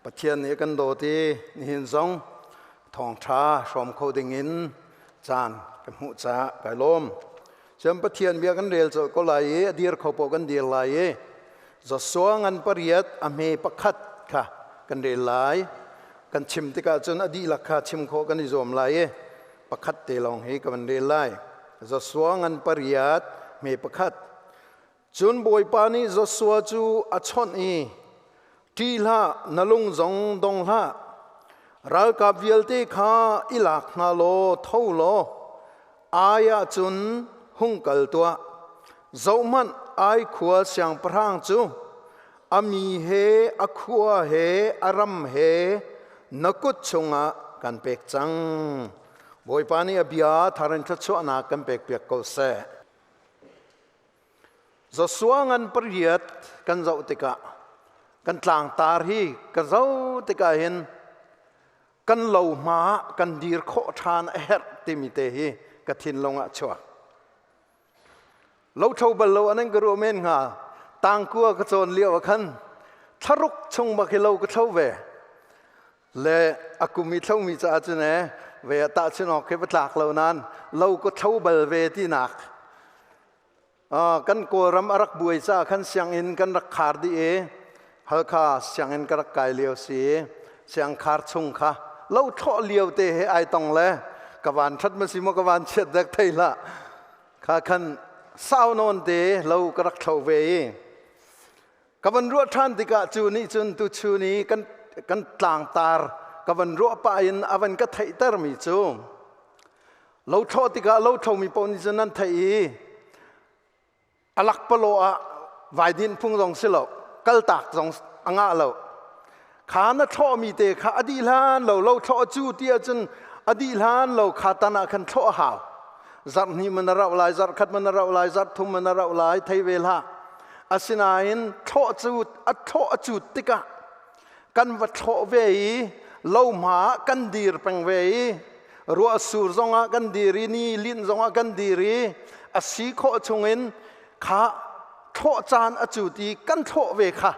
Pathian nih kan dawt i nihin zong thawngṭha hrawm kho dingin caan ka hmuh caah kai lawm. Cun Pathian bia kan rel colh ko lai i a dir kho poh kan dir lai i Joshua ngan pariat a hme pakhat kha kan rel lai. Kan chim tikah cun a dihlak kha chim khawh kan i zuam lai i pakhat te lawng hi ka van rel lai. Joshua ngan pariat hme pakhat. Cun Bawipa nih Joshua cu a chawnh i, Ṭih hlah, na lung zong dong hlah. Ralkap vialte kha i lak hna law tho law Ai ah cun hung kal tuah. Zohhmanh, Ai khua siangpahrang cu a mi he a khua he a ram he na kut chungah kan pek cang. Bawipa nih a bia thar in thluachuahnak kan pekpiak ko seh. Joshua ngan pariat kan zoh tikah kan tlangtar hi ka zoh tikah hin kan lo hma ah kan dir khawh ṭhan a herh timi te hi ka thinlung ah chuak. Lo tho bal lo anan ka ruah men hnga tangkua ka cawn lio ah khan thlaruk chung bak hi lo ka thlo ve. Le a kum i thlomi caah cun e ve ah tahchun awk khi va tlak lo nain lo ka thlo bal ve tinak kan Kawlram a rak buai caah khan sianginn kan rak khar dih i Halkha sianginn ka rak kai lio si i siangkhar chung kha lo thlawh lio te he ai tong le ka van that ma si maw ka van chiat dek thei hlah kha khan sau nawn te lo ka rak thlo ve i Ka van ruah ṭhan tikah cu nih cun tuchun i kan, kan tlangtar ka van ruah pah in a van ka theihtermi cu lo thlawh tikah lo thlomi paoh nih cun nan theih i a lakpalaw ah vaidin phung zong si lo kaltak zong a ngah lo kha na thlawhmi te kha a dih hlan lo lo thlawh cu ti ahcun a dih hlan lo kha tan ah khan thlawh a hau zarh hnih man a rauh lai zarh khat man a rauh lai zarh thum man a rauh lai thei ve hlah asinain thlawh cu a thlawh a cut tikah kan va thlawh ve i lohma ah kan dir peng ve i ruah sur zongah kan dir i ni linh zongah kan dir i a si khawh chungin kha thlawh caan a cut i kan thlawh ve kha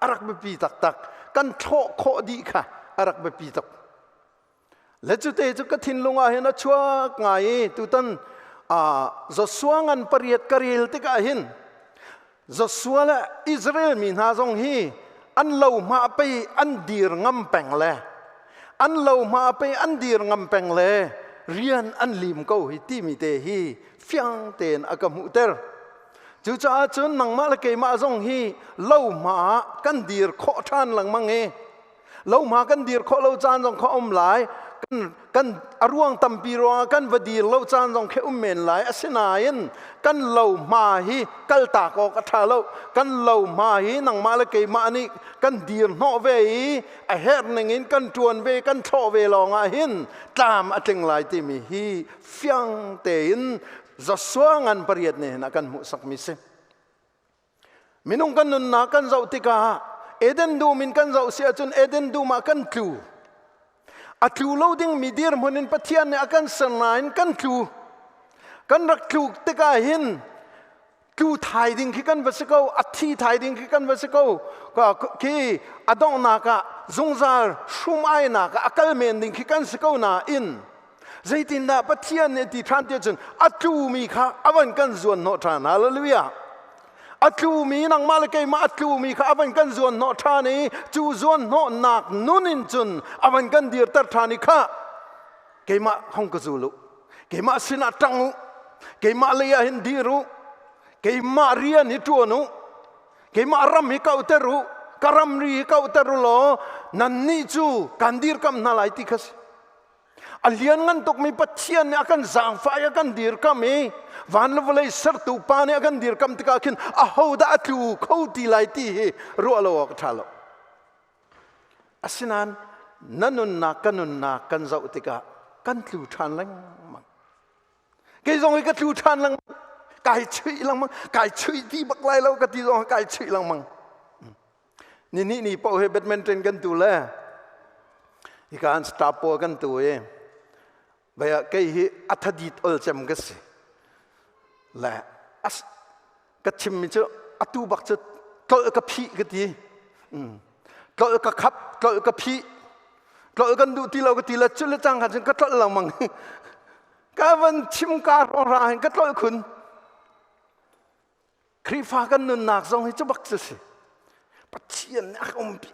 a rak biapi taktak kan thlawh khawh dih kha a rak biapi tuk Le cute cu ka thinlung ah hin a chuak ngai i tutan Joshua ngan pariat ka rel tikah hin Joshua le Israel mi hna zong hi an lo hma pei an dir ngam peng le an lo hma pei an dir ngam peng le rian an lim ko hi timi te hi fiang tein a ka hmuhter. Cucaah cun nangmah le keimah zong hi lo hma ah kan dir khawh ṭhan lengmang i Lohma kan dir khawh lo caan zong kha um lai. Kan, kan a ruang tampi ruangah kan va dir lo caan zong khi um men lai. Asinain kan lohma hi kaltak awk a ṭha lo. Kan lohma hi nangmah le keimah nih kan dir hnawh ve i a herh ningin kan ṭuan ve, kan thlawh ve lawngah hin tlam a tling lai timi hi fiang tein Joshua ngan pariat nih hin a kan hmuhsakmi si. Minung kan nunnak kan zoh tikah Eden dum in kan zoh si ahcun Eden dum ah kan tlu. A tlu lo dingmi dirhmun in Pathian nih a kan ser nain kan tlu. Kan rak tluk tikah hin tlu thai ding khi kan va si ko, a thi thai ding khi kan va si ko. Khi a donghnak ah zungzal hrum ainak ah a kal men ding khi kan si ko nain zeitindah Pathian nih ti ṭhan ti cun a tlumi kha a van kan zuan hnawh ṭhan hallelujah a tlumi nangmah le keimah a tlumi kha a van kan zuan hnawh ṭhan i cu zuan hnawhnak nun in cun a van kan dirter ṭhan i kha keimah hong ka zul u keimah sinah ṭang u keimah lei ah hin dir u keimah rian hi ṭuan u keimah ram hi kauhter u ka ramri hi kauhter u law nannih cu kan dirkamh hna lai ti kha si A lianngan tukmi Pathian nih a kan zaangfah i a kan dirkamh i van le vawlei sertu Pa nih a kan dirkamh tikah khin ahodah a tlu kho ti lai ti hi ruah lo awk a ṭha lo. Asinain na nunnak ka nunnak kan zoh tikah kan tlu ṭhan lengmang. Kei zong hi ka tlu ṭhan lengmang. Kai chuih lengmang. Kai chuih ti bak lai lo ka ti zong kai chuih lengmang. Ni ni ni paoh hi badminton kan tu le hika an staff pawl kan tu i baya kei hi a thadit ol cem ka si le as ka chimmi cu atu bak cu tlolh ka phih ka ti. Tlolh ka khap, tlolh ka phih. Tlolh kan duh ti lo ka ti le cul le cang khan cun ka tlolh lengmang. Ka van chim ka hrawng hin ka tlolh khun. Khrihfa kan nunnak zong hi cu bak cu si. Pathian nih a ka umpi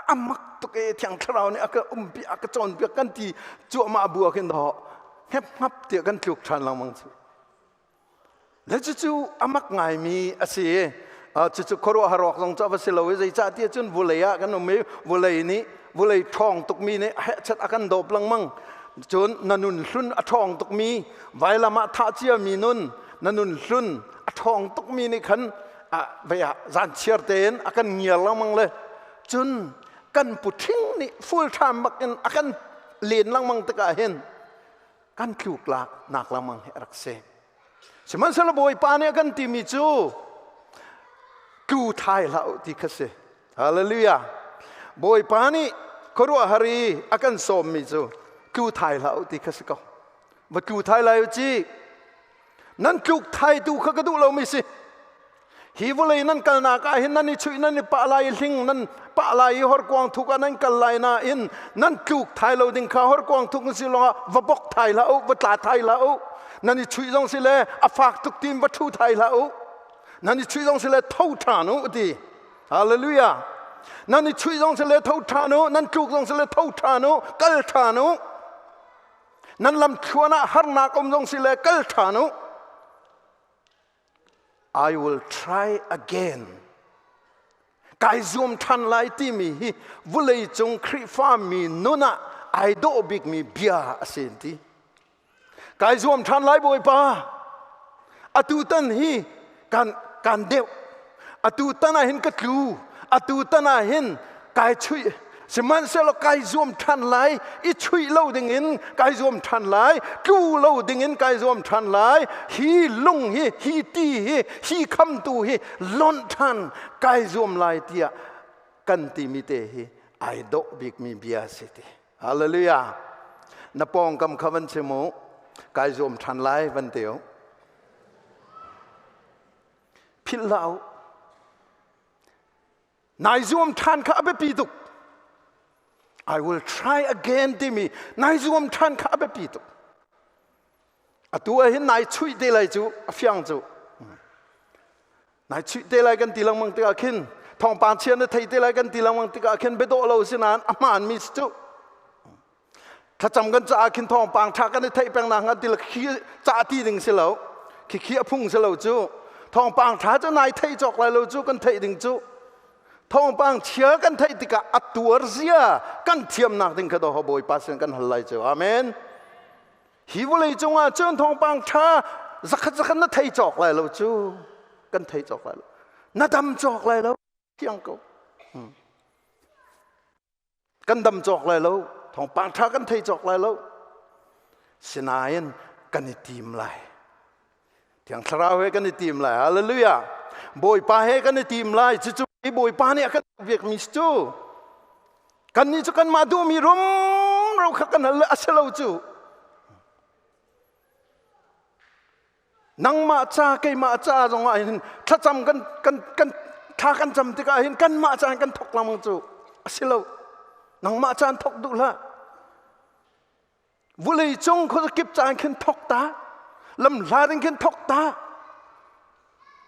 a mak tuk e thiang thlarau nih a ka umpi a ka cawnpiak kan ti cuahmah bu ah khin daw hngep hngap tiah kan tluk ṭhan lengmang cu. Le cucu a mak ngaimi a si i cucu khuaruahhar awk zong cu a va si lo i zeicah tiah cun vulei ah kan um i vulei nih vulei ṭhawng tukmi nih hehchat a kan dawp lengmang. Cun na nun hlun a ṭhawng tukmi vailam ah thah ciami nun na nun hlun a ṭhawng tukmi nih khan vei ah zan chiar tein a kan ngiar lengmang le cun kan pu ṭhing nih full time bak in a kan len lengmang tikah hin kan tluk lak nak lengmang hi a rak si. Sihmanhsehlaw Bawipa nih a kan timi cu tlu thai hlah u ti kha si. Hallelujah. Bawipa nih khuaruahhar i a kan sawmmi cu tlu thai hlah u ti kha si ko. Va tlu thai lai u ci. Nan tluk thai tu kha ka duh lomi si. Hi vawlei nan kalnak ah hin nan i chuih nan i pah lai i hling nan pah lai i horkuang thuk ah nan kal lai nain nan tluk thai lo ding kha horkuang thuk si lawngah va bok thai hlah u va tla thai hlah u nan i chuih zong si le a fak tuk tin va ṭhu thai hlah u nan i chuih zong si le tho ṭhan u ti hallelujah nan i chuih zong si le tho ṭhan u nan tluk zong si le tho ṭhan u kal ṭhan u nan lam thluan ah harnak um zong si le kal ṭhan u I will try again. Kai zuam ṭhan lai timi hi vawleicung Khrihfa mi nun ah ai dawh bikmi bia a si ti. Kai zuam ṭhan lai Bawipa. Atu tan hi kan kan deuh. Atu tan ah hin ka tlu. Atu tan ah hin kai chuih sihmanhsehlaw kai zuam ṭhan lai i chuih lo dingin kai zuam ṭhan lai tlu lo dingin kai zuam ṭhan lai hi lung hi hi ti hi hi khamtu hi lonh ṭhan kai zuam lai tiah kan timi te hi ai dawh bikmi bia si ti hallelujah na pawngkam kha van chim u kai zuam ṭhan lai van ti u philh hlah u Nai zuam ṭhan kha a biapi tuk. I will try again timi nai zuam ṭhan kha a biapi tuk. Atu ah hin nai chuih te lai cu a fiang cu. Nai chuih te lai kan ti lengmang tikah khin thawngpang chia na thei te lai kan ti lengmang tikah khin biadawh lo si nain a hmaanmi si cu. Thlacam kan caah khin thawngpang ṭha kan i theih peng nakhnga ti khi cah ti ding si lo. Khikhi a phung si lo cu. Thawngpang ṭha cu nai theih cawk lai lo cu kan theih ding cu. Thawngpang chia kan theih tikah a tuar zia kan thiamnak ding kha daw Bawipa sin kan hal lai cu. Amen. Hi vawlei cungah cun thawngpang ṭha zakhat zakhat na thei cawk lai lo cu. Kan thei cawk lai lo. Na dam cawk lai lo. Thiang ko. Kan dam cawk lai lo thawngpang ṭha kan thei cawk lai lo sinain kan i tim lai thiang thlarau he kan i tim lai hallelujah bawipa he kan i tim lai cucu bawipa nih a kan biakmi cu kannih cu kanmah duhmi rumro kha kan hal a si lo cu Nangmah ca keimah ca zong ah hin thlacam kan kan kan thla kan cam tikah hin kanmah ca kan thok lengmang cu a si lo. Nangmah ca an thok duh hlah. Vulei cung khuazakip ca khin thok ta. Lamhla ding khin thok ta.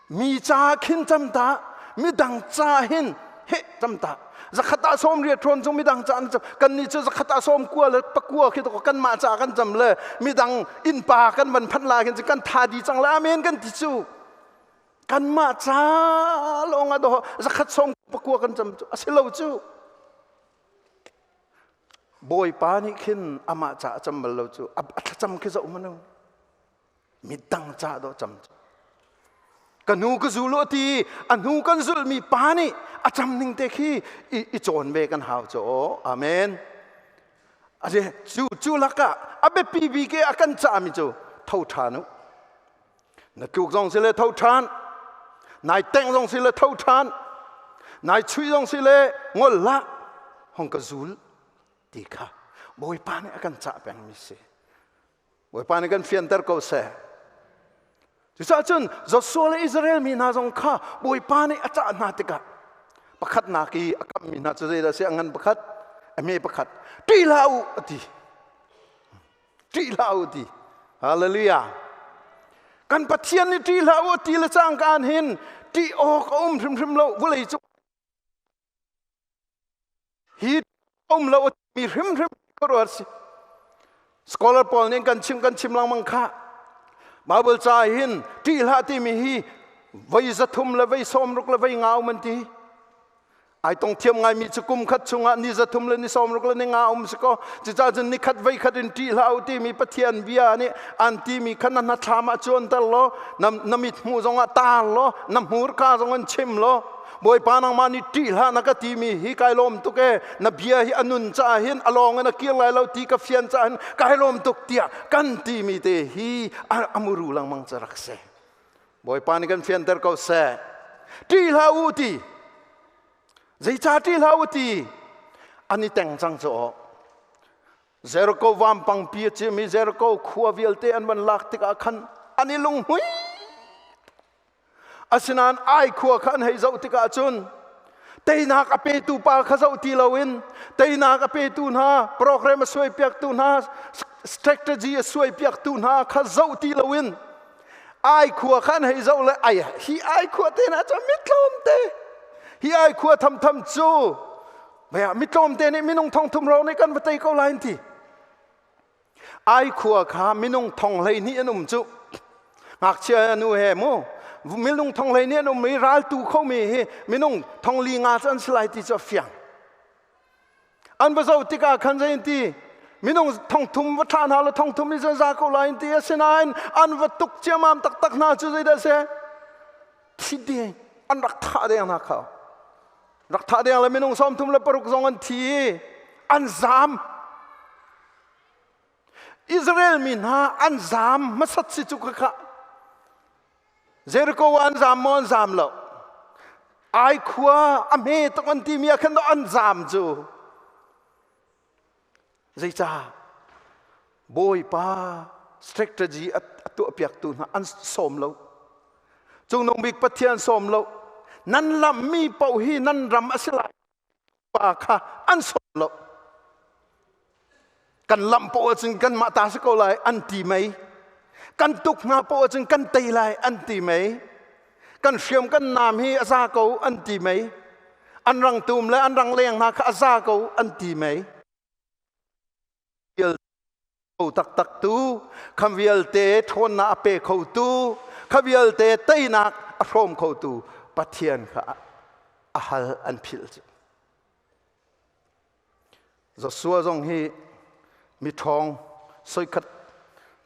Mi ca khin cam ta. Midang ca hin he cam ta zakhat ah sawm riat ṭhawn cu midang ca an cam kannih cu zakhat ah sawm kua le pakua khi to kanmah ca kan cam le midang innpa kan van phanh la khin cu kan tha di cang le amen kan ti cu kanmah ca lawng ah do zakhat sawm pakua kan cam cu a si lo cu bawipa nih khin amah ca a cam bal lo cu a thlacam khi zoh manu midang ca dawh cam cu ka hnu ka zul u ti a hnu kan zulhmi pa nih a cam ning te khi i cawn ve kan hau cu amen ase cu cu lakah a biapi bik i a kan cahmi cu tho ṭhan u na tluk zong si le tho ṭhan nai teng zong si le tho ṭhan nai chuih zong si le ngol hlah hong ka zul ti kha bawipa nih a kan cah pengmi si Bawipa nih kan fianter ko seh. Cucaah cun Joshua le Israel mi hna zong kha Bawipa nih a cah hna tikah. Pakhatnak i a kammi hna cu zeidah a si? A ngan pakhat, a hme pakhat. Ṭih hlah u a ti. Ṭih hlah u ti. Hallelujah. Kan Pathian nih ṭih hlah u ti le cangka hin ṭih awk a um hrimhrim lo vawlei cung hi um lo mi hrimhrim khuaruah si. Scholar pawl nih kan chim kan chim lengmang kha. Bible ca hin ṭih hlah timi hi voi 300 le voi 60 le voi nga um an ti. Ai tong thiam ngaimi cu kum khat chungah ni 300 le ni 60 le ni nga um si kaw cucaah cun ni khat voi khat in ṭih hlah u timi Pathian bia nih an timi kha na hnathlam ah cuanter law na mit hmuh zongah taar law na hmurka zong in chim law Bawipa nangmah nih ṭih hlah na ka timi hi kai lawm tuk e na bia hi a nun caah hin a lawng in a kir lai lo ti ka fian caah hin kai lawm tuk tiah kan timi te hi a muru lengmang cu rak si. Bawipa nih kan fianter ko seh. Ṭih hlah u ti. Zeicah ṭih hlah u ti? An i teng cang cu aw. Jericho vampang pi a cim i Jericho khua vialte an van lak tikah khan an i lunghmui. Asinain Ai khua kha an hei zoh tikah cun teinak a petu pa kha zoh ti loin teinak a petu hna program a suaipiaktu hna strategy a suaipiaktu hna kha zoh ti loin Ai khua kha an hei zoh le ai hi ai khua te hna cu mitlawm te hi ai khua thamtham cu baya mitlawm te nih minung 3000 ro nih kan va tei ko lai an ti. Ai khua kha minung 12,000 an um cu ngakchia nu he mu minung 12,000 an um i raltu khomi hi minung 4,500 cu an si lai ti cu a fiang. An va zoh tikah khan zei an ti? Minung 3000 va thlah hna law 3000 in za ko lai an ti. Asinain an va tuk ciamam taktak hna cu zeidah a si? Thi deng an rak thah deng hna kha. Rak thah deng le minung 36 zong an thi i an zaam. Israel mi hna an zaam hmasat si cu khakha. Jericho an zaam maw an zaam lo? Ai khua a hme tuk an timi ah khan an zaam cu. Zeicah? Bawipa strategy a tuahpiaktu hna an sawm lo. Cungnung bik Pathian sawm lo. Nan lammi paoh hi nan ram a si lai. Pa kha an sawm lo. Kan lamh poah ahcun kanmah ta si ko lai an ti mei. Kan tuk hna poah ahcun kan tei lai an ti mei. Kan hriam kan naam hi a za ko an ti mei. An rangtum le an rangleng hna kha a za ko an ti mei. Kho taktak tu, kha vialte ṭhawnnak a pe khotu, kha vialte teinak a hrawm khotu Pathian kha a hal an philh cu. Joshua zong hi mi ṭhawng soikhat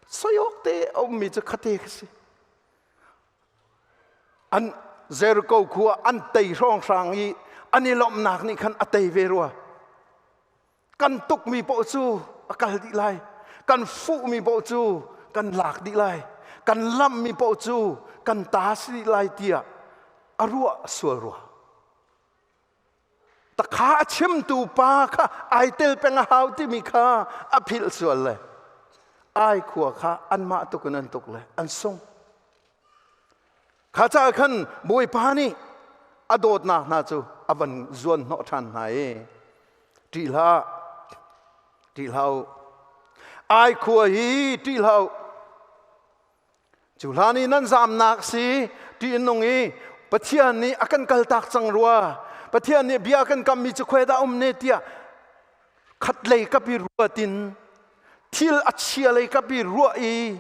soiawk te a ummi cu khate kha si. An Jericho khua an tei hrawnghrang i an i lawmhnak nih khan a tei ve rua. Kan tukmi paoh cu a kal dih lai. Kan fuhmi paoh cu kan lak dih lai. Kan lamhmi paoh cu kan ta si dih lai tiah a ruah sual rua. Takha a chimtu pa kha ai tel peng a hau timi kha a philh sual le ai khua kha anmah tuk in an tuk le an sung. Kha caah khan Bawipa nih a dawtnak hna cu a van zuan hnawh ṭhan hna i ṭih hlah, ṭih hlah u. Ai khua hi ṭih hlah u. Cu hlan i nan zamnak si ṭih in nung i Pathian nih a kan kaltak cang rua. Pathian nih bia a kan kammi cu khuai dah um ne tiah khatlei kapi ruat in thil a chia lei kapi ruah i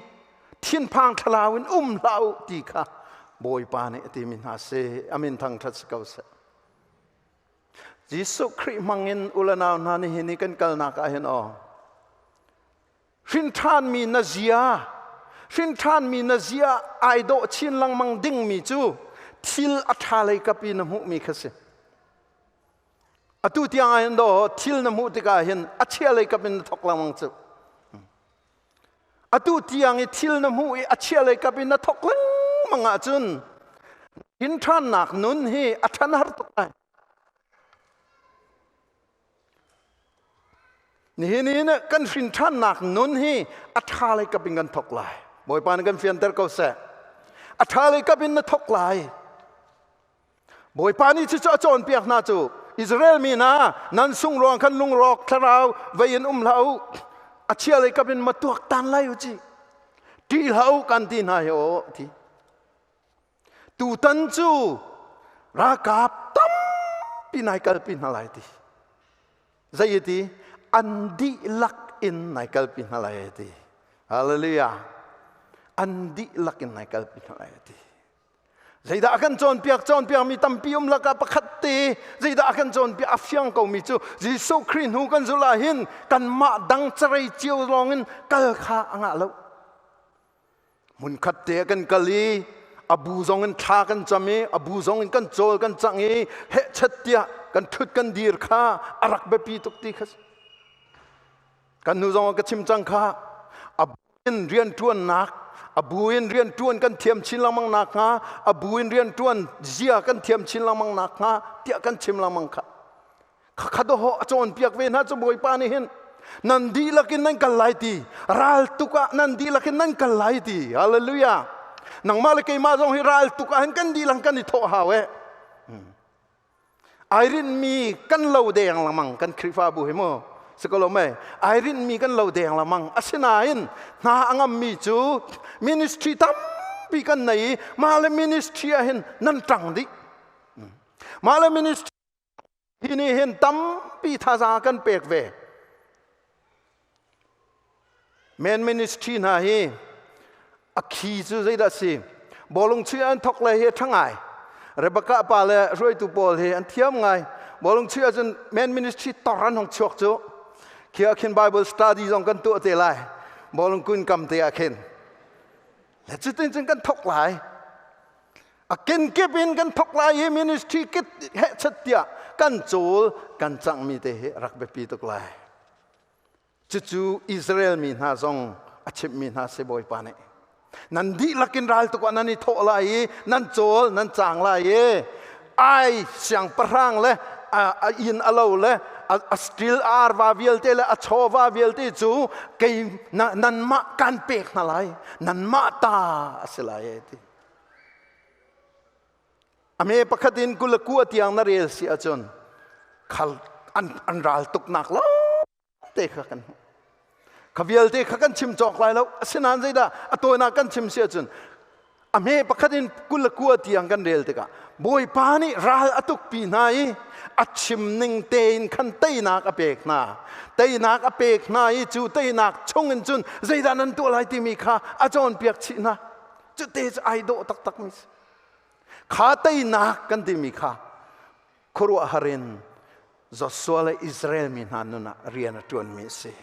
thinphang thlalau in um hlah u ti kha Bawipa nih a timi hna si. Amin thangṭhat si ko seh. Jesuh Khrih hmangin u le nau hna nihin i kan kalnak ah hin aw Hrinṭhanmi na zia, hrinṭhanmi na zia ai dawh chin lengmang dingmi cu thil a ṭha lei kap i na hmuhmi kha si. Atu tiang ah hin daw thil na hmuh tikah hin a chia lei kap in na thok lengmang cu. Atu tiang i thil na hmuh i a chia lei kap in na thok lengmang ahcun hrinṭhannak nun hi a ṭhan har tuk lai. Nihin in kan hrinṭhannak nun hi a ṭha lei kap in kan thawk lai. Bawipa nih kan fianter ko seh. A ṭha lei kap in na thawk lai. Bawipa nih cucu a cawnpiak hna cu Israel mi hna nan sung ruang khan lungrawk thlarau vei in um hlah u a chia lei kap in ma tuak tan lai u ci ṭih hlah u kan ti hna hi aw ti tutan cu ralkap tampi nai kalpi hna lai ti zei ti an dihlak in nai kalpi hna lai ti hallelujah an dihlak in nai kalpi hna lai ti Zeidah a kan cawnpiak? Cawnpiakmi tampi um lakah pakhat te zeidah a kan cawnpiak? A fiang komi cu Jesuh Khrih hnu kan zulh ah hin kanmah dang carei cio lawngin kal kha a ngah lo. Hmunkhat te ah kan kal i a bu zong in thla kan cam i a bu zong in kan cawl kan cang i hehchet tiah kan ṭhut kan dir kha a rak biapi tuk ti kha kan hnu zong ah ka chim cang kha. A in rianṭuannak a bu in rianṭuan kan thiam chin lengmang nakhnga a bu in rianṭuan zia kan thiam chin lengmang nakhnga tiah kan chim lengmang kha khakha dawhawh a cawnpiak ve hna cu Bawipa nih hin nan dihlak in nan kal lai ti ral tuk ah nan dihlak in nan kal lai ti hallelujah nangmah le keimah zong hi ral tuk ah hin kan dihlak kan i thawh hau eh Ai rinhmi kan lo deng lengmang kan Khrihfabu hi mu si ko lo mei ai rinhmi kan lo deng lengmang asinain hna a ngammi cu ministry tampi kan nei i mah le ministry ah hin nan ṭang dih mah le ministry hi nih hin tampi thazaang kan pek ve Men ministry hna hi a khi cu zeidah si bawlung chuih an thok le hi a ṭha ngai Rebecca pa le hruaitu pawl hi an thiam ngai bawlung chuih ahcun men ministry tor an hong chuak cu khi ah khin Bible study zong kan tuah te lai bawlung kun kam te ah khin le cutin cun kan thok lai a kenkip in kan thok lai i ministry kit hehchat tiah kan cawl kan cangmi te hi rak biapi tuk lai Cucu Israel mi hna zong a chimhmi hna si Bawipa nih. Nan dihlak in ral tuk ah nan i thawh lai i nan cawl nan caang lai i ai siangpahrang le a inn a lo le a stil a arva vialte le a chawva vialte cu kei nanmah kan pek hna lai nanmah ta a si lai e ti. A me pakhat in 29 tiang na rel si ahcun khal an ral tuknak lo te kha kan hmuh. Kha vialte kha kan chim cawk lai lo. Asinain zeidah a tawinak kan chim si ahcun a hme pakhat in 29 tiang kan rel tikah Bawipa nih ral a tukpi hna i a chim ning tein khan teinak a pek hna. Teinak a pek hna i cu teinak chung in cun zeidah nan tuah lai timi kha a cawnpiak chih hna. Cu te cu ai dawh taktak mi si. Kha teinak kan timi kha khuaruahhar in Joshua le Israel mi hna nun ah rian a ṭuanmi a si.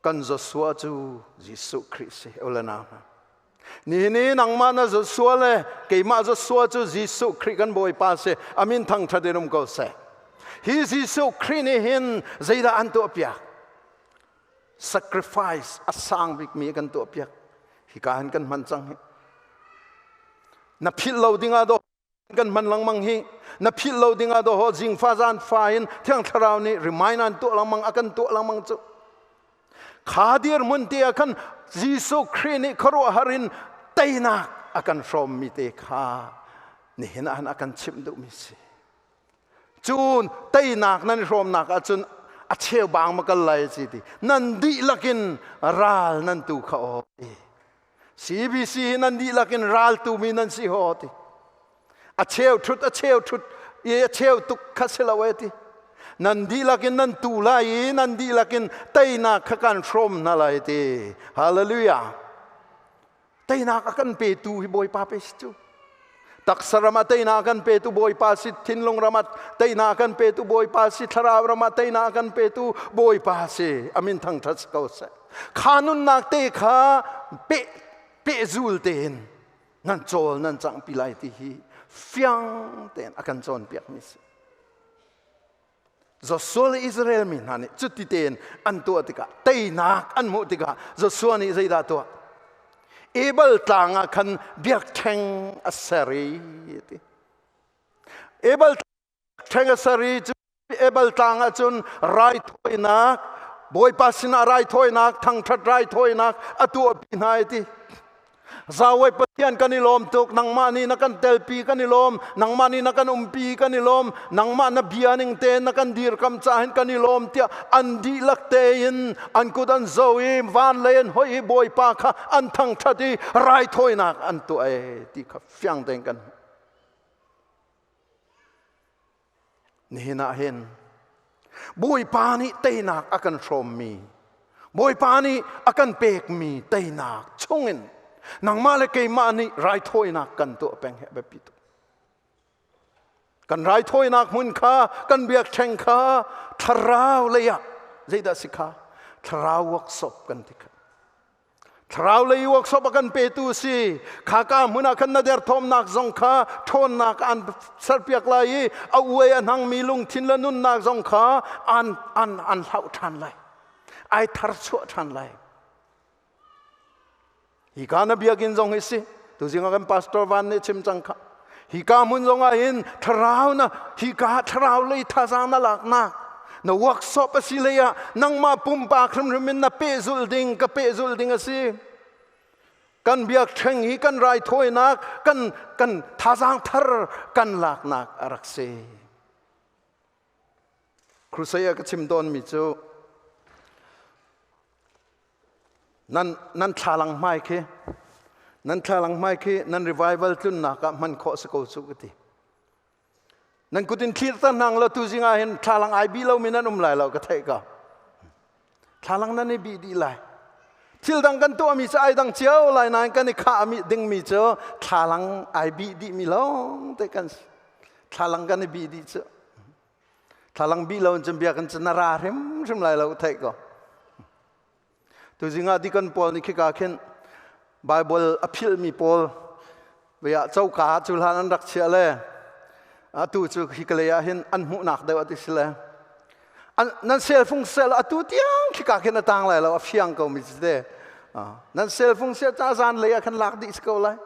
Kan Joshua cu Jesuh Khrih si ulanau hna. Nihin i nangmah na Joshua le keimah Joshua cu Jesuh Khrih kan Bawipa si. Amin thangṭhat in um ko seh. Hi Jesuh Khrih nih hin zeidah an tuahpiak? Sacrifice a sang bikmi kan tuahpiak. Hika hin kan hman cang hi. Na philh lo dingah dawh kan hman lengmang hi na philh lo dingah dawh zingfa zan fa in thiang thlarau nih remind an tuah lengmang a kan tuah lengmang cu kha dirhmun te ah khan Jesuh Khrih nih khuaruahhar in teinak a kan hrawmmi te kha nihin ah a kan chimh duhmi si cun teinak nan i hrawmnak ahcun a cheubang ma kal lai ci ti nan dihlak in ral nan tu kha aw ti CBC hi nan dihlak in raltu mi nan si ho ti. A cheu thut a cheu thut i a cheu tuk kha si lo e ti. Nan dihlak in nan tu lai i nan dihlak in teinak kha kan hrawm hna lai ti. Hallelujah. Teinak a kan petu hi Bawipa pe si cu. Taksa ram ah teinak kan petu Bawipa si, thinlung ram ah teinak kan petu Bawipa si, thlarau ram ah teinak kan petu Bawipa si. Amin thangṭhat si ko seh. Kha nunnak te kha peh pehzul tein nan cawl nan cangpi lai ti hi fiang tein a kan cawnpiakmi si. Joshua le Israel mi hna nih cuti tein an tuah tikah teinak an hmuh tikah Joshua nih zeidah tuah? Ebal tlang ah khan biakṭheng a ser i ti. Ebal ṭheng a ser i cu Ebal tlang ah cun raithawinak Bawipa sinah raithawinak thangṭhat raithawinak a tuahpi hna i ti. Zawei Pathian kan i lawm tuk nangmah nih na kan telpi kan i lawm nangmah nih na kan umpi kan i lawm nangmah na bia ning te na kan dirkam ca hin kan i lawm tiah an dihlak tein an kut an zo i van lei an hoi i Bawipa kha an thangṭhat i raithawinak an tuah e ti kha fiang tein kan hmuh. Nihin ah hin Bawipa nih teinak a kan hrawmmi, Bawipa nih a kan pekmi teinak chungin nangmah le keimah nih raithawinak kan tuah peng hi a biapi tuk. Kan raithawinak hmun kha, kan biakṭheng kha thlarau lei ah zeidah si kha? Thlarau workshop kan ti kha. Thlarau lei workshop a kan petu si. Khaka hmun ah khan na derthawmnak zong kha ṭhawnnak an serpiak lai i a uai a hnangmi lungthin le nunnak zong kha an an an hlauh ṭhan lai. Ai thar chuah ṭhan lai. Hi ka na biakinn zong hi si. Tuzing ah kan pastor van nih chim cang kha. Hi ka hmun zong ah hin thlarau na hi ka thlarau lei thazaang na laknak na workshop a si lei ah nangmah pumpak hrimhrim in na pehzulh ding ka pehzulh ding a si. Kan biakṭheng hi kan raithawinak kan kan thazaang thar kan laknak a rak si. Crusade ah ka chim tawnmi cu Nan nan thlalang hmai khi nan thlalang hmai khi nan revival tlunnak ah hman khawh si ko cu ka ti. Nan kut in thlir ta nang lo tu zing ah hin thlalang ai bi lomi nan um lai lo ka theih ko. Thlalang nan i bi dih lai. Thil dang kan tuahmi cu ai dang cio lai nain kan i khah mi dingmi cu thlalang ai bi dihmi lawng te kan si. Thlalang kan i bi dih cu. Thlalang bi lo in cun biakinn cu na ra hrimhrim lai lo theih ko. Tuzing ah deacon pawl nih khika khin Bible a philhmi pawl vei ah coka cu hlan an rak chiah le atu cu hikalei ah hin an hmuhnak deuh ati si le nan cell phone sel atu tiang khika khin a tang lai lo a fiang ko mi te nan cell phone sel ca zan lei ah khan lak dih si ko lai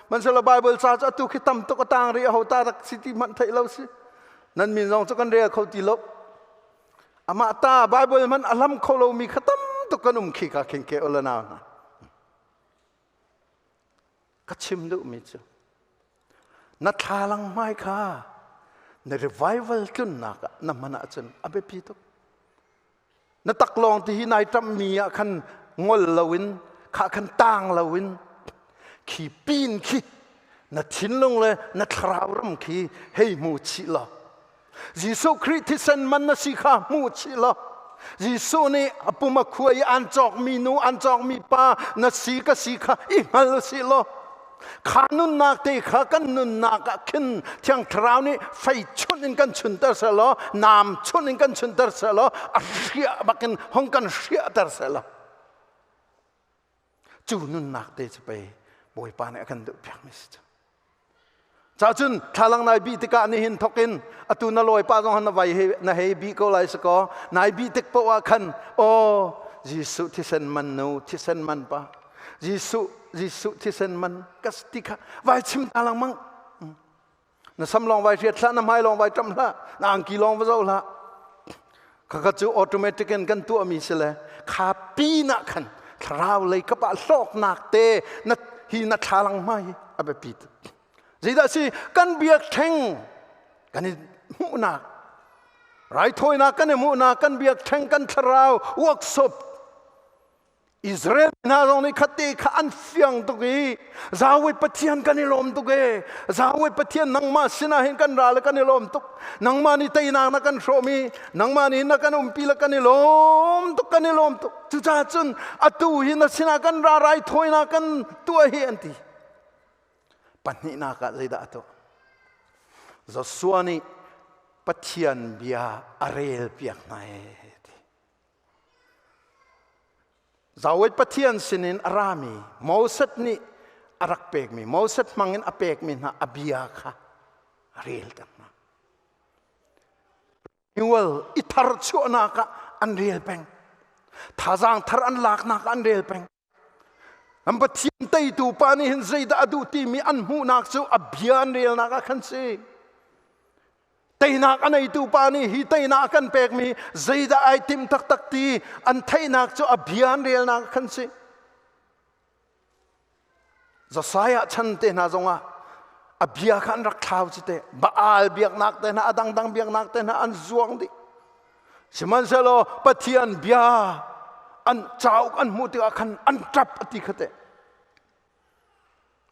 man Bible ca cu atu khi tam tuk a tang rih a ho ta rak si ti hmanh theih lo si nan min zong cu kan rel kho ti lo amah ta Bible man a lam kho lomi kha tam tuk kan um khi ka khin ke olana hna ka chim duhmi cu na thlalang hmai kha na revival tlunnak ah na hman ahcun a biapi tuk na taklawng ti hi nai ṭamhmi ah khan ngol loin kha khan tang loin khi pin khi na thinlung le na thlarau ram khi hei hmu chih law Jesuh Khrih thisen man na si kha hmu chih law Jesuh nih a pum a khua i an cawkmi nu an cawkmi pa na si ka si kha i hngal usih law Kha nunnak te kha kan nunnak ah khin Thiang Thlarau nih fei chunh in kan chunter selaw, nam chunh in kan chunter selaw, a hriah bakin hong kan hriahter selaw. Cu nunnak te cu pei Bawipa nih a kan duh piakmi si cu. Cacun thlalang nai bi tikah nihin thokin atu na lawi pa zong na vai he na hei bi ko lai sakaw nai bi tik poah ah khan aw Jesuh thisen man nu thisen man pa Jesuh Jesuh thisen man ka ti kha vai chim ta lengmang na sam lawng vai hriat hlah na hmai lawng vai ṭam hlah na angki lawng va zoh hlah khakha cu automatic in kan tuahmi si le kha pin ah khan thlarau lei kap ah hlawknak te na hi na thlalang hma hi a biapi tuk zeidah si kan biakṭheng kan i hmuhnak raithawinak kan i hmuhnak kan biakṭheng kan thlarau workshop Israel hna zong nih khatte kha an fiang tuk i Yahweh Pathian kan i lawm tuk e Yahweh Pathian nangmah sinah hin kan ra le kan i lawm tuk nangmah nih teinak na kan hrawm i nangmah nih na kan umpi le kan i lawm tuk kan i lawm tuk cucaah cun atu hi na sinah kan ra raithawinak kan tuah hi an ti pahnihnak ah zeidah a tuah Joshua nih Pathian bia a rel piak hna e ti Zawet Pathian sinin a rami Moses nih a rak pekmi Moses hmangin a pekmi hna a bia kha a rel ter hna. Renewal i thar chuahnak ah an rel peng. Thazaang thar an laknak ah an rel peng. An Pathian teitu pa nih hin zeidah a duh timi an hmuhnak cu a bia an relnak ah khan si. Teinak a neitu pa nih hi teinak a kan pekmi zeidah ai timh taktak ti an theihnak cu a bia an relnak khan si. Josiah chan te hna zongah a bia kha an rak thlau cu te. Baal biaknak te hna, a dangdang biaknak te hna an zuang dih. Sihmanhsehlaw Pathian bia an cauk an hmuh tikah khan an ṭap a ti kha teh.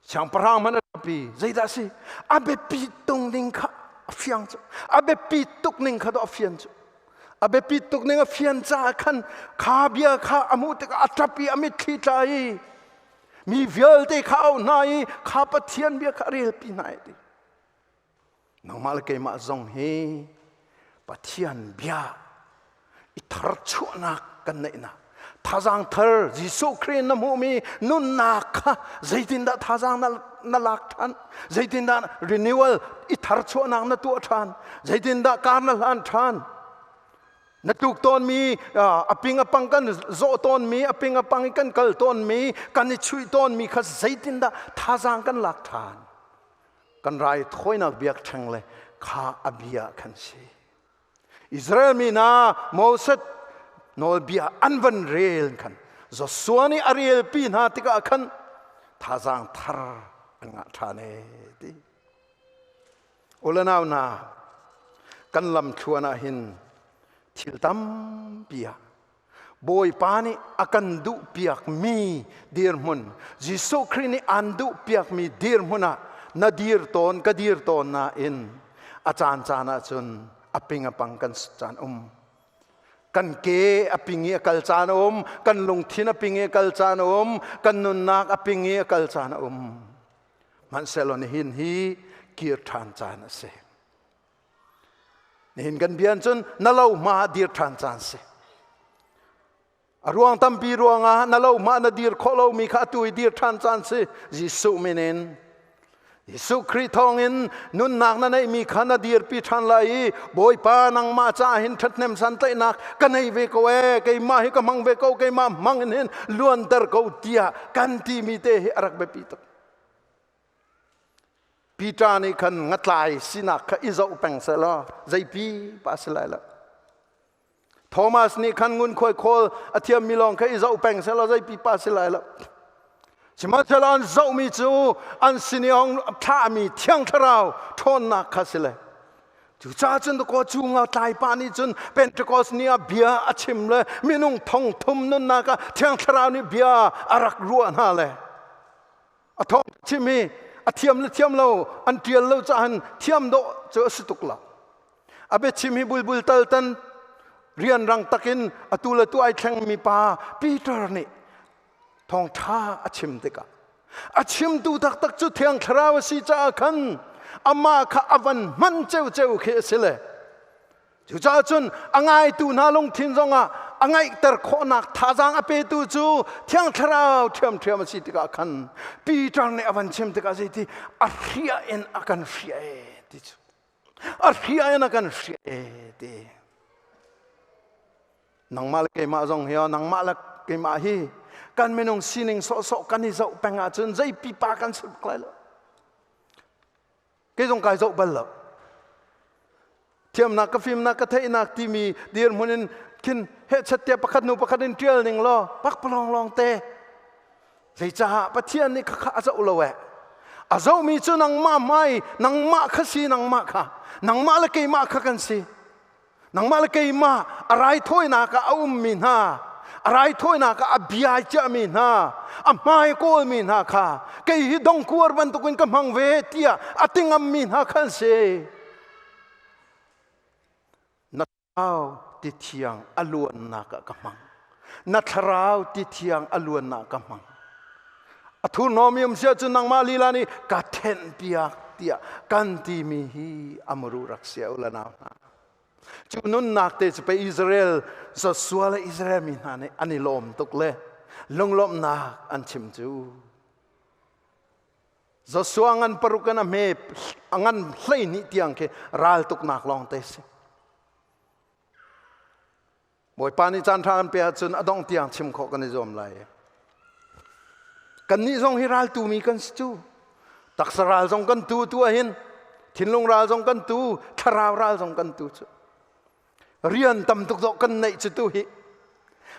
Siangpahrang hmanh a ṭap i zeidah a si? A biapi tung ning kha a fiang cu. A biapi tuk ning kha dawh a fian cu. A biapi tuk ning a fian caah khan kha bia kha a hmuh tikah a ṭap i a mitthli tla i mi vialte kha a auh hna i kha Pathian bia kha a relpi hna i ti. Nangmah le keimah zong hi Pathian bia i tharchuahnak kan neihnak thazaang thar Jesuh Khrih na hmuhmi nunnak kha zeitindah thazaang na, na lak ṭhan zeitindah renewal i tharchuahnak na tuah ṭhan zeitindah kar na hlan ṭhan na tluk tawnmi a ping a pang kan zawh tawnmi a ping a pang i kan kal tawnmi kan i chuih tawnmi kha zeitindah thazaang kan lak ṭhan Kan raithawinak biakṭheng le kha a bia khan si. Israel mi hna Moses nawlbia an van rel khan Joshua nih a relpi hna tikah khan thazaang thar an ngah ṭhan ee ti. Ulanau hna, kan lam thluan ah hin thil tampi ah Bawipa nih a kan duhpiakmi dirhmun, Jesuh Khrih nih aan duhpiakmi dirhmun ah na dir tawn, ka dir tawn nain a caan caan ahcun a ping a pang kan caan um. Kan ke a ping i a kal caan a um, kan lungthin a ping i a kal caan a um, kan nunnak a ping i a kal caan a um. Hmanhsehlaw nihin hi kir ṭhan caan a si. Nihin kan bia cun na lo hma dir ṭhan caan si. A ruang tampi ruangah na lo hma na dir khawh lomi kha atu i dir ṭhan caan si. Jesuh min in. Jesuh Khrih thawngin nunnak na neihmi kha na dirpi ṭhan lai i Bawipa nangmah caah hin ṭhathnem santlaihnak ka nei ve ko ee, keimah hi ka hmang ve ko, keimah hmang in hin luanter ko tiah kan timi te hi a rak biapi tuk. Peter nih khan ngatlai sinak kha i zoh peng sehlaw zeipi pa si lai lo. Thomas nih khan ngunkhuai khawl a thiammi lawng kha i zoh peng sehlaw zeipi pa si lai lo. Sihmanhsehlaw an zohmi cu an sin i hong thlahmi Thiang Thlarau ṭhawnnak kha si le Cucaah cun dakaw cu ngatlai pa nih cun Pentecost ni ah bia a chim le minung thong thum nunnak ah Thiang Thlarau nih bia a rak ruah hna le A thawng chim hi a thiam le thiam lo an ṭial lo cahan thiam dawh cu a si tuk lo. A biachim hi bulbul taltan rianrang takin atu le tu ai thlengmi pa Peter nih thawngṭha a chim tikah a chimtu taktak cu Thiang Thlarau a si caah khan amah kha a van hman ceuceu khi a si le Cucaah cun a ngaitu hna lungthin zongah a ngaihter khawhnak thazaang a petu cu Thiang Thlarau ṭhiamṭhiam a si tikah khan Peter nih a van chim tikah zeiti a hriah in a kan hriah e ti cu a hriah in a kan hriah e ti nangmah le keimah zong hi nangmah le keimah hi kan minung sining sawhsawh kan i zoh peng ahcun zei pipa kan si bak lai lo Kei zong kai zoh bal lo. Thiamnak ka fimnak ka theihnak timi dirhmun in khin hehchat tiah pakhat nu pakhat in ṭial ning law pakpalawng lawng te. Zeicaah Pathian nih khakha a zoh lo eh. A zohmi cu nangmah hmai, nangmah kha si, nangmah kha. Nangmah le keimah kha kan si. Nangmah le keimah a raithawinak ah a ummi hna, a raithawinak ah a bia ciahmi hna, a hmai kawlmi hna kha kei hi dongkuar bantukin ka hmang ve tiah a ti ngammi hna kha an si. Na thlarau ti thiang a luannak ah ka hmang. Na thlarau ti thiang a luannak ka hmang. A thurhnawm um sia cu nangmah lila nih ka thenh piak tiah kan timi hi amuru rak sia u la nau hna. Cu nunnak te cu pe Israel Joshua le Israel mi hna nih an i lawm tuk le lunglawmhnak an chim cu. Joshua ngan paruk in a hme a ngan 12 tiang khi raltuknak lawng te si. Bawipa nih caan ṭha kan pe ahcun a dongh tiang chim khawh kan i zuam lai. Kannih zong hi raltu mi kan si cu. Taksa ral zong kan tu tu ahhin thinlung ral zong kan tu, thlarau ral zong kan tu cu. Rian tam tuk dawh kan neih cu tu hi.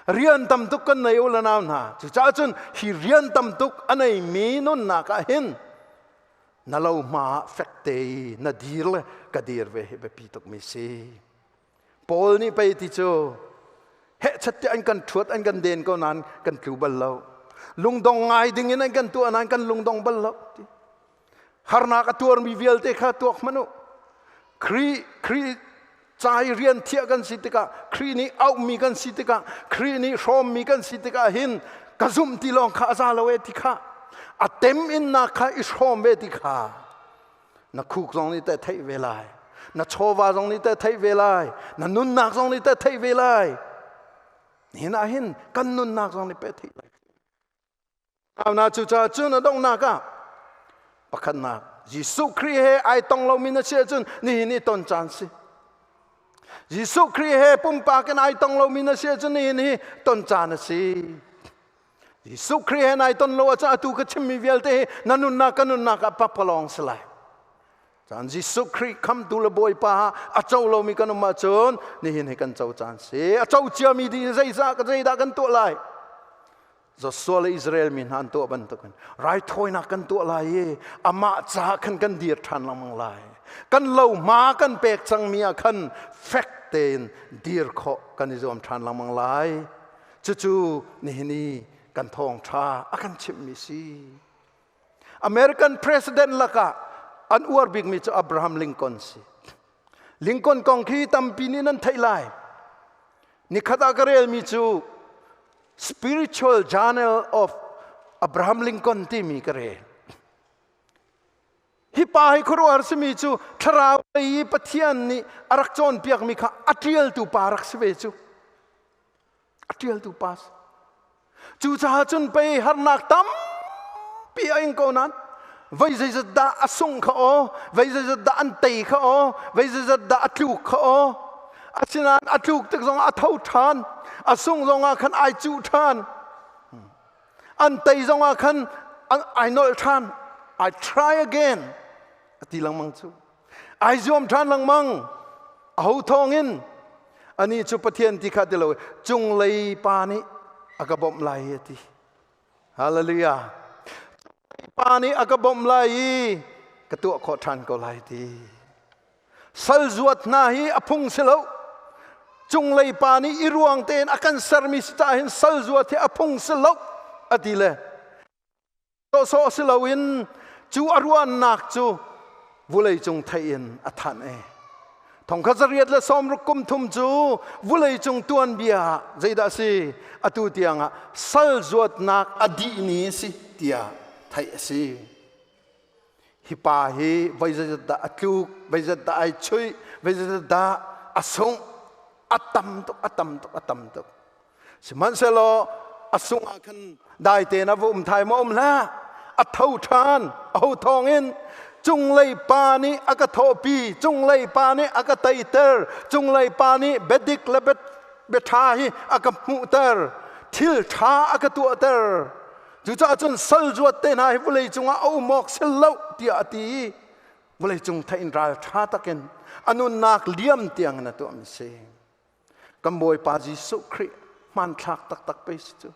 Rian tam tuk kan nei u la nau hna. Cucaah cun hi rian tam tuk a neimi nunnak ah hin na lo hma ah fek te i na dir le ka dir ve hi biapi tuk mi si. Paul nih pei ti cu hehchat tiah an kan ṭhuat an kan den ko nain kan tlu bal lo. Lungdong ngai ding in an kan tuah nain kan lungdong bal lo. Harnak a tuarmi vialte kha tuak hmanh u. Khrih Khrih ca i rian thiah kan si tikah Khrih nih auhmi kan si tikah Khrih nih hrawmmi kan si tikah hin ka zumh ti lawng kha a za lo e ti kha a tem innak kha i hrawm ve ti kha na khuk zong nih teh theih ve lai, na chawva zong nih teh theih ve lai, na nunnak zong nih teh theih ve lai. Nihin ah hin kan nunnak zong nih peh theih lai. Na cucaah cun a donghnak ah pakhatnak Jesuh Khrih he ai tong lomi na si ahcun nihin i ton caan si. Jesuh Khrih he pumpak in ai tong lomi na si ahcun nihin hi ton caan a si. Jesuh Khrih he nai ton lo ahcun atu ka chimmi vialte hi na nunnak ka nunnak ah pakpalawng si lai. Caan Jesuh Khrih khamtu le Bawipa a co lomi kan um ahcun nihin hi kan co caan si. A co ciami dih zeizah zeidah kan tuah lai? Joshua le Israel mi hna an tuah bantukin raithawinak kan tuah lai i amah caah khan kan dir ṭhan lengmang lai. Kan lo hma kan pek cangmi ah khan fek tein dir khawh kan i zuam ṭhan lengmang lai. Cucu nihin i kan thawngṭha a kan chimhmi si. American president lakah an uar bikmi cu Abraham Lincoln si. Lincoln kong khi tampi nih nan theih lai. Nikhat ah ka relmi cu Spiritual Journal of Abraham Lincoln timi ka rel. Hi pa hi khuaruahhar simi cu thlarau lei i Pathian nih a rak cawnpiakmi kha a ṭialtu pa rak si ve cu. A ṭialtu pa si. Cucaah cun pei harnak tampi a ing ko nain vei zeizat dah a sungh kha aw, vei zeizat dah an tei kha aw, vei zeizat dah a tluk kha aw. Asinain a tluk tik zongah a tho ṭhan, a sungh zongah khan ai cuh ṭhan. An tei zongah khan ai nolh ṭhan. I try again a ti lengmang cu. Ai zuam ṭhan lengmang. Aho thawngin anih cu Pathian ti kha ti lo cunglei pa nih a ka bawmh lai a ti. Hallelujah. Pa nih a ka bawmh lai i ka tuah khawh ṭhan ko lai ti. Sal zuat hna hi a phung si lo. Cunglei pa nih i ruang tein a kan sermi si caah hin sal zuat hi a phung si lo a ti le sawhsawh si loin cu a ruahnak cu vulei cung theih in a thanh e. 1860 kum thum cu vulei cung tuanbia ah zeidah si atu tiangah sal zuatnak a dih ni si tiah theih a si. Hi pa hi voi zeizat dah a tluk, voi zeizat dah ai chuih, voi zeizat dah a sungh, a tam tuk, a tam tuk, a tam tuk. Sihmanhsehlaw a sungh ah khan dai tein a va um thai maw um hlah. A tho ṭhan, a ho thawngin cunglei pa nih a ka thawhpi, cunglei pa nih a ka teiter, cunglei pa nih biadik le biaṭha hi a ka hmuhter, thil ṭha a ka tuahter. Cucaah cun sal zuat te hna hi vawlei cungah a um awk si lo tiah a ti i vawlei cung theih in ral ṭha takin a nunnak liam tiang in a tuahmi si. Kan Bawipa Jesuh Khrih hmanthlak taktak pei si cu.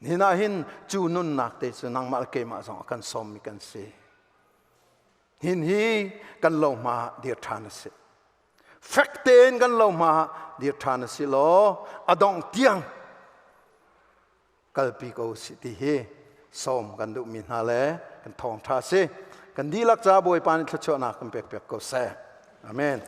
Nihin ah hin cu nunnak te cu nangmah le keimah zong a kan sawmmi kan si. Hin hi kan lohma dir ṭhan a si. Fek tein kan lohma dir ṭhan a si law a dongh tiang kalpi ko si ti hi sawm kan duhmi hna le kan thawngṭha si. Kan dihlak ca Bawipa nih thluachuahnak kan pek piak ko seh. Amen.